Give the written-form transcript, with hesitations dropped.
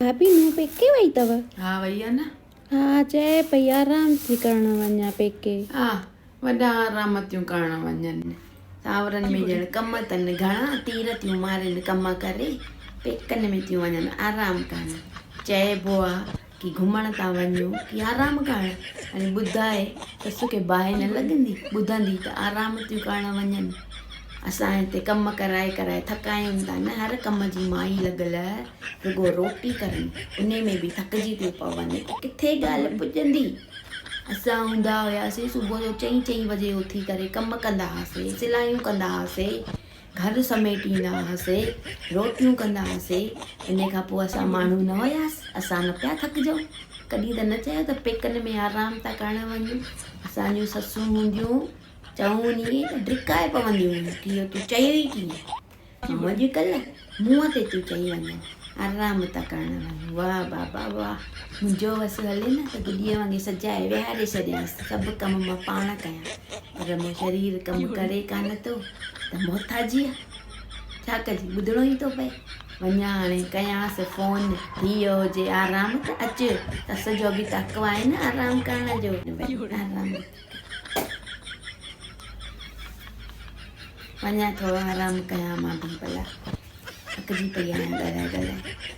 ڀاڀي نون پيڪي وئي اٿو؟ ها وئي آ نه. ها چئي پئي آرام ٿي ڪرڻ وڃان پيڪي. ها وڏا آرام ٿيون ڪرڻ وڃن. ساورن ۾ ڄڻ ڪم اٿن گهڻا تير ٿيون مارين ڪم ڪري پيڪن ۾ ٿيون وڃن آرام ڪرڻ. چئبو آ ڪي گهمڻ ٿا وڃون ڪي آرام ڪرڻ. هاڻي ٻڌائي سس کي باهه نه لڳندي ٻڌندي ته آرام ٿيون ڪرڻ وڃن. اسان هتي ڪم ڪرائي ڪرائي ٿڪايون ٿا نه هر ڪم جي مائي لڳل رڳو روٽي ڪرن انهي ۾ به ٿڪجي ٿيون پون ته ڪٿي ڳالهه پڄندي. اسان هوندا هياسي صبح جو چئين چئين بجي اٿي ڪري ڪم ڪندا هئاسي سلايون ڪندا هئاسي گهر سميٽيندا هئاسي روٽيون ڪندا هئاسي انهي کان پوء اسان ماڻهو نه هياس اسان نه پيا ٿڪجون ڪڏهن ته نه چيو ته پيڪن ۾ آرام ٿا ڪرڻ وڃون اسان جون سسون هونديون چئون ائين ته ڊڪائي پونديون هيون ڪي اهو تون چيو ئي ڪيئن؟ ۽ اڄڪلهه منهن تي ٿيون چئي وڃن آرام ٿا ڪرڻ وڃون. واهه بابا واهه! منهنجو وس هلي نه ته گڏيء وانگي سجائي ويهاري ڇڏيانس، سڀ ڪم مان پاڻ ڪيان. پر مون شرير ڪم ڪري ڪانه ٿو ته محتاجي آ. ڇا ڪجي، ٻڌڻو ئي ٿو پئي. وڃان هاڻي ڪيانس فون، ٿي ويو هجي آرام ته اچ. سس جو به ته حق آهي نه آرام ڪرڻ جو. آرام وڃان ٿورو آرام ڪيان مان به ڀلا ٿڪجي پئي آهيان ڳالهائي ڳالهائي.